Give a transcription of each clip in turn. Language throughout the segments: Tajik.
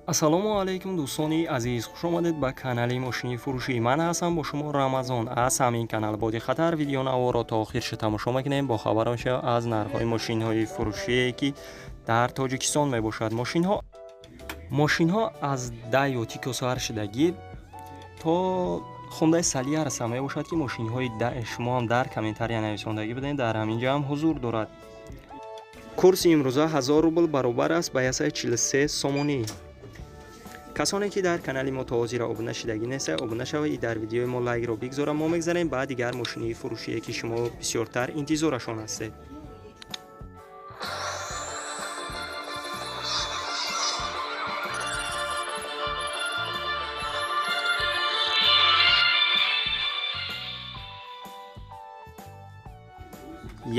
Ассалому алайкум, дӯстони азиз, хуш омадед ба канали мошини фурӯшӣ. Ман ҳастам бо шумо Рамазон аз ҳамин канал. Бо диққаттар видеонаворо то охирша тамошо мекунем, бохабар мешавем аз нархҳои мошинҳои фурӯшие, ки дар Тоҷикистон мебошад. Мошинҳо аз Дайо Тико сар шудагӣ то Хундай Солярис ҳам мебошад, ки мошинҳои шумо ҳам дар комментария нависондагӣ будем, дар ҳамин ҷо ҳам ҳузур дорад. Курси имрӯза 1000 рубл баробар аст ба 143 сомонӣ. Касоне ки дар канали мо то ҳозира обуна шидагӣ неста, обуна шавед и дар видеои мо лайкро бигзора. Мо мегзарем ба дигар мошинии фурӯшие, ки шумо бисёртар интизорашон ҳастед.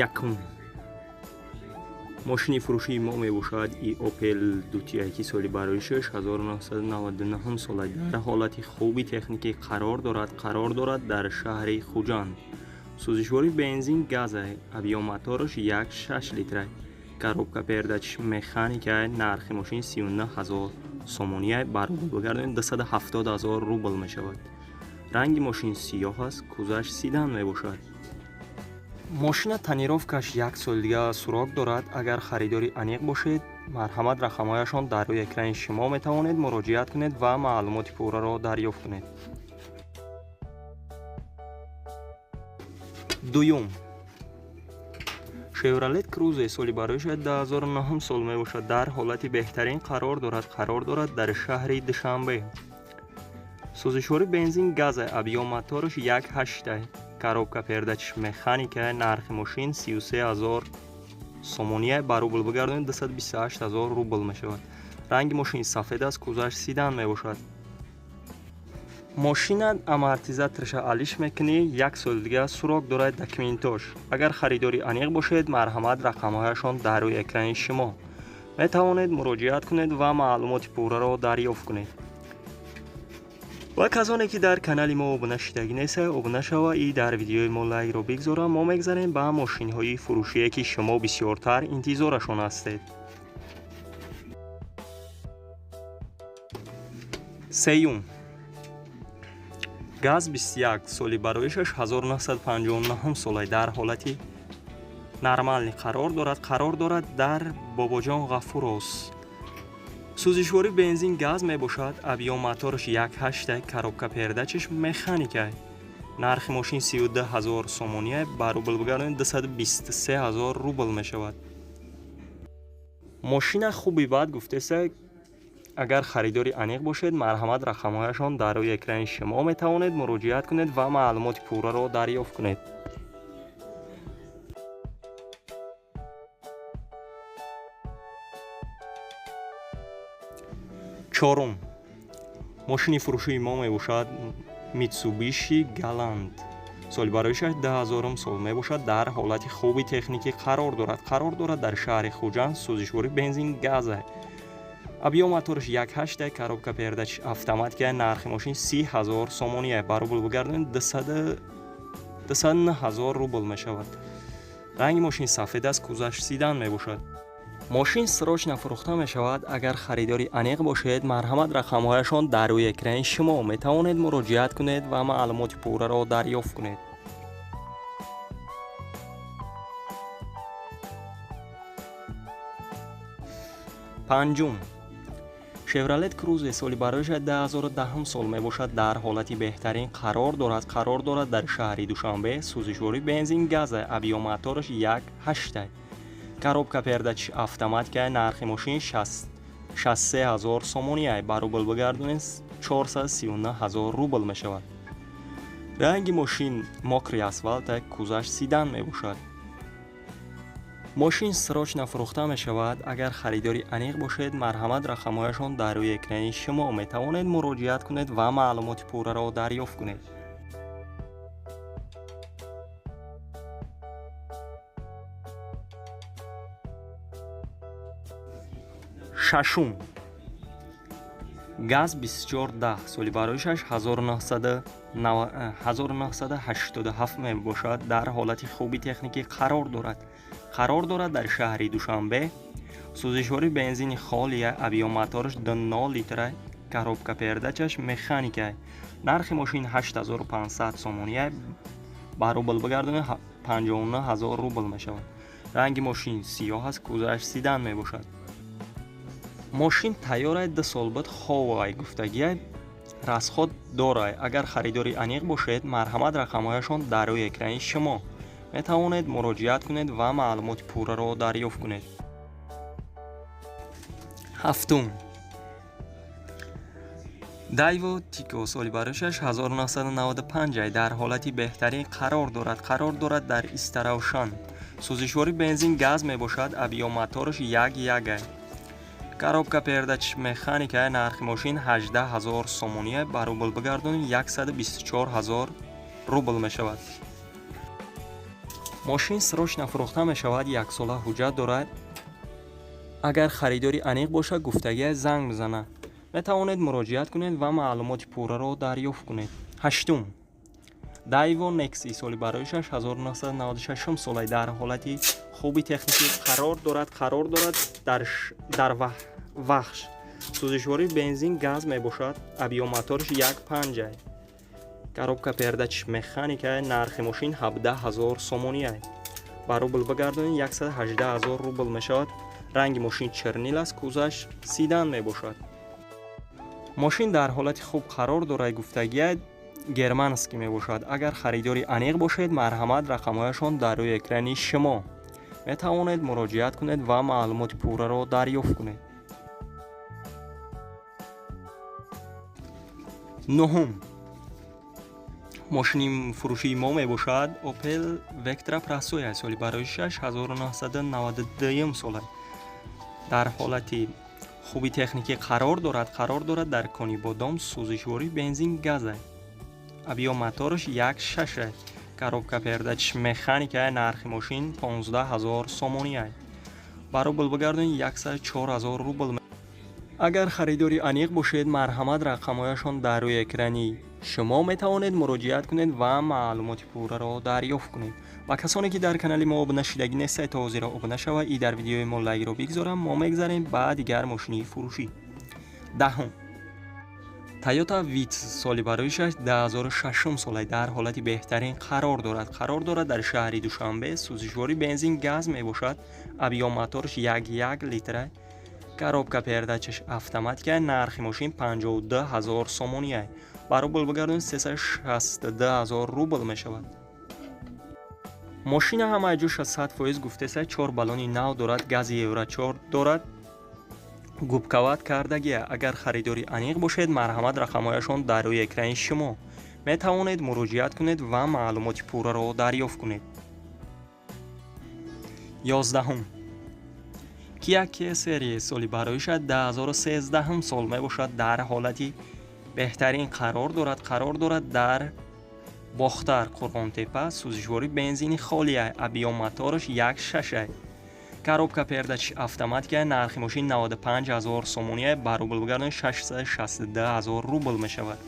Якум мошини фурӯшии мо мебошад и Опел Дутия, ки соли бароишаш 1999 сола, дар ҳолати хуби техникӣ қарор дорад дар шаҳри Хуҷанд. Сӯзишвори бензин газ, объём мотораш 1,6 литра, коробка передач механика. Нархи мошин 39 ҳазор сомония, ба рубл бигардонем, 270 ҳазор рубл мешавад. Ранги мошин сиёҳ аст, кузаш седан мебошад. Мошина тонировкаш як соли дига срок дорад. Агар харидори аниқ бошед, марҳамат, рақамҳояшон дар рӯи экрани шумо, метавонед муроҷиат кунед ва маълумоти пурраро дарёфт кунед. Дуюм, Шевролет Крузе, соли бароиша 2009 сол мебошад, дар ҳолати беҳтарин қарор дорад дар шаҳри Душанбе. Сӯзишвори бензин газ, объём мотораш 1,8, коробка передач механика. Нархи мошин 33 ҳазор сомония, ба рубл бигардонед, 228 ҳазор рубл мешавад. Ранги мошин сафед аст, кузаш седан мебошад. Мошина амортизаторша алиш мекунӣ, як соли дига срок дорад документош. Агар харидори аниқ бошед, марҳамат, рақамҳояшон дар рӯи экрани шумо, метавонед муроҷиат кунед ва маълумоти пурраро дарёфт кунед. Ва касоне ки дар канали мо обуна шидагӣ неста, обуна шава и дар видеои мо лайкро бигзора. Мо мегзарем ба мошинҳои фурӯшие, ки шумо бисёртар интизорашон ҳастед. Сеюм, ГАЗ 21, соли бароишаш 1959 сола, дар ҳолати нормальный қарор дорад дар Бобоҷон Ғафуров. Сӯзишворӣ бензин газ мебошад, объём мотораш 1,8, коробка передачаш механика. Нархи мошин 32 ҳазор сомония, ба рубл бигардонед, 223 ҳазор рубл мешавад. Мошина хуби бад гуфтеса. Агар харидори аниқ бошед, марҳамат, рақамҳояшон дар рӯи экрани шумо, метавонед муроҷиат кунед ва маълумоти пурраро дарёфт кунед. Чорум мошини фурӯшии мо мебошад Митсубиши Галант, соли бароишаш 2000 сол мебошад, дар ҳолати хуби техникӣ қарор дорад дар шаҳри Хуҷанд. Сӯзишворӣ бензин газ, объём мотораш 1,8, коробка передач автоматика. Нархи мошин 30 ҳазор сомония, ба рубл бигардонед, 209 ҳазор рубл мешавад. Ранги мошин сафед аст, кузаш седан мебошад. Мошин срочно фурӯхта мешавад. Агар харидори аниқ бошед, марҳамат, рақамҳояшон дар рӯи экрани шумо, метавонед муроҷиат кунед ва маълумоти пурраро дарёфт кунед. Панҷум, Шевролет Крузе, соли бароиша 2010 сол мебошад, дар ҳолати беҳтарин қарор дорад дар шаҳри Душанбе. Сӯзишворӣ бензин газ, объём мотораш 1,8, коробка передач автоматика. Нархи мошин 63 ҳазор сомония, ба рубл бигардонед, 439 ҳазор рубл мешавад. Ранги мошин мокрый асфальт, кузаш седан мебошад. Мошин срочно фурӯхта мешавад. Агар харидори аниқ бошед, марҳамат, рақамҳояшон дар рӯи экрани шумо, метавонед муроҷиат кунед ва маълумоти пурраро дарёфт кунед. Шашум, ГАЗ 2410, соли бароишаш 1987 мебошад, дар ҳолати хуби техникӣ қарор дорад. Қарор дорад дар шаҳри Душанбе. Сӯзишвори бензини холия, объём мотораш 2,0 литра, коробка передачаш механика. Нархи мошин 8500 сомония, ба рубл бигардонед 59 ҳазор рубл мешавад. Ранги мошин сиёҳ аст, кузоваш седан мебошад. Мошин тайёрай, 2 сол буд ховай, гуфтагиай, расход дорай. Агар харидори аниқ бошед, марҳамат, рақамҳояшон дар рӯи экрани шумо, метавонед муроҷиат кунед ва маълумоти пурраро дарёфт кунед. Ҳафтум, Дайво Тико, соли барояш 1995, дар ҳолати беҳтарин қарор дорад. Қарор дорад дар Истаравшан. Сӯзишвори бензин газ мебошад, объём мотораш 1,1, коробка передач механика. Нархи мошин 18 ҳазор сомония, ба рубл бигардонед 124 ҳазор рубл мешавад. Мошин срочно фурӯхта мешавад, яксола ҳуҷҷат дорад. Агар харидори аниқ бошад, гуфтагиаш, занг бизанад. Метавонед муроҷиат кунед ва маълумоти пурраро дарёфт кунед. Ҳаштум, Дайво Некси, соли барояш 1996 сола, дар ҳолати хуби техникӣ қарор дорад. Қарор дорад дар Вахш. Сӯзишвории бензин газ мебошад, объём мотораш 1,5, коробка передач механика. Нархи мошин 17 ҳазор сомония, ба рубл бигардонед 118 ҳазор рубл мешавад. Ранги мошин чернил аст, кузоваш седан мебошад. Мошин дар ҳолати хуб қарор дорад, гуфтагия, германский мебошад. Агар харидори аниқ бошед, марҳамат, рақамҳояшон дар рӯи экрани шумо, метавонед муроҷиат кунед ва маълумоти пурраро дарёфт кунед. Нуҳум мошини фурӯшии мо мебошад Opel Vectra Прасоя, соли барои 1992 сола, дар ҳолати хуби техникӣ қарор дорад. Қарор дорад дар Конибодом. Сӯзишворӣ бензин газа, объём мотораш 1,6, коробка передач механика. Нархи мошин 15 ҳазор сомония, ба рубл бигардонед 104 ҳазор рубл. Агар харидори аниқ бошед, марҳамат, рақамҳояшон дар рӯи экрани шумо, метавонед муроҷиат кунед ва маълумоти пурраро дарёфт кунед. Ва касоне ки дар канали мо обуна шидагӣ нестед, то ҳозира обуна шавад и дар видеои мо лайкро бигзорам. Мо мегзарем ба дигар мошини фурӯшӣ. Даҳум, Тойота Витс, соли бароишаш 2006 сола, дар ҳолати беҳтарин қарор дорад. Қарор дорад дар шаҳри Душанбе. Сӯзишворӣ бензин газ мебошад, объём мотораш 1,1 литра, коробка передачаш автоматика. Нархи мошин 52 ҳазор сомония, ба рубл бигардонед 362 ҳазор рубл мешавад. Мошина ҳамаи ҷоша 100% гуфтеса, чор баллони нав дорад, гази евро 4 дорад, губковать кардагия. Агар харидори аниқ бошед, марҳамат, рақамҳояшон дар рӯи экрани шумо, метавонед муроҷиат кунед ва маълумоти пурраро дарёфт кунед. 11-ум, Kia K-Series, соли бароиша 2013 сол мебошад, дар ҳолати беҳтарин қарор дорад. Қарор дорад дар Бохтар, Қурғонтепа. Сӯзишворӣ бензини холия, объём мотораш 1,6, коробка передач автоматика. Нархи мошин 95 ҳазор сомония, ба рубл бигардонед 662 ҳазор рубл мешавад.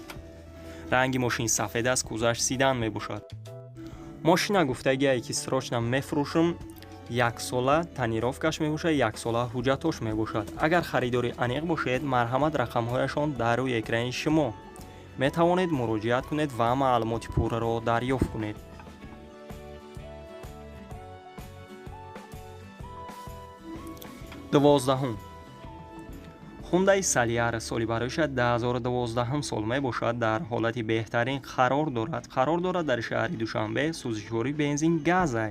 Ранги мошин сафед аст, кузоваш седан мебошад. Мошина гуфтагие ки срочно мефурӯшам, яксола тонировкаш мебошад, яксола ҳуҷҷатош мебошад. Агар харидори аниқ бошед, марҳамат, рақамҳояшон дар рӯи экрани шумо, метавонед муроҷиат кунед ва маълумоти пурраро дарёфт кунед. 12-ум, Хундаи Солярис, соли бароиша 2012 сол мебошад, дар ҳолати беҳтарин қарор дорад. Қарор дорад дар шаҳри Душанбе. Сӯзишворӣ бензин газа,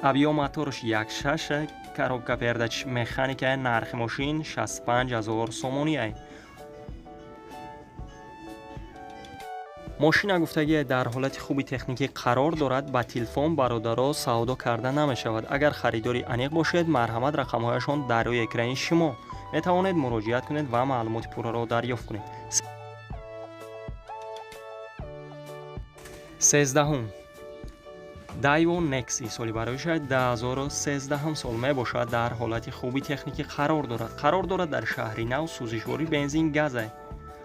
объём мотораш 1,6, коробка передач механика. Нархи мошин 65 ҳазор сомония. Мошина гуфтагие дар ҳолати хуби техникӣ қарор дорад. Ба телефон, бародаро, савдо карда намешавад. Агар харидори аниқ бошед, марҳамат, рақамҳояшон дар рӯи экрани шумо, метавонед муроҷиат кунед ва маълумоти пурраро дарёфт кунед. 13-ум, Дайво Некси, соли бароиша 2013 сол мебошад, дар ҳолати хуби техникӣ қарор дорад. Қарор дорад дар шаҳри Нав. Сӯзишворӣ бензин газа,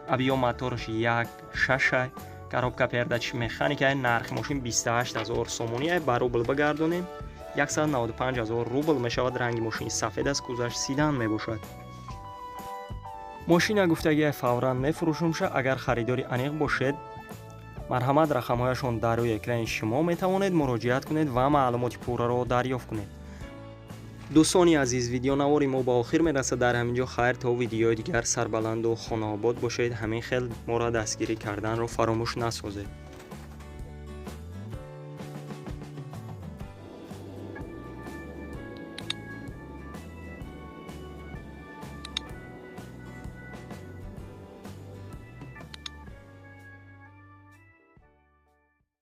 объём мотораш 1,6, коробка передач механика. Нархи мошин 28 ҳазор сомония, ба рубл бигардонем 195 000 рубл мешавад. Ранги мошини сафед аст, кузаш седан мебошад. Мошина гуфтагия, фавран мефурӯшумша. Агар харидори аниқ бошед, марҳамат, рақамҳояшон дар рӯи экрани шумо, метавонед муроҷиат кунед ва маълумоти пурраро дарёфт кунед. Дӯстони азиз, видеонавори мо ба охир мерасад дар ҳамин ҷо. Хайр, то видеои дигар сарбаланду хонаобод бошед. Ҳамин хел моро дастгирӣ карданро фаромӯш насозед.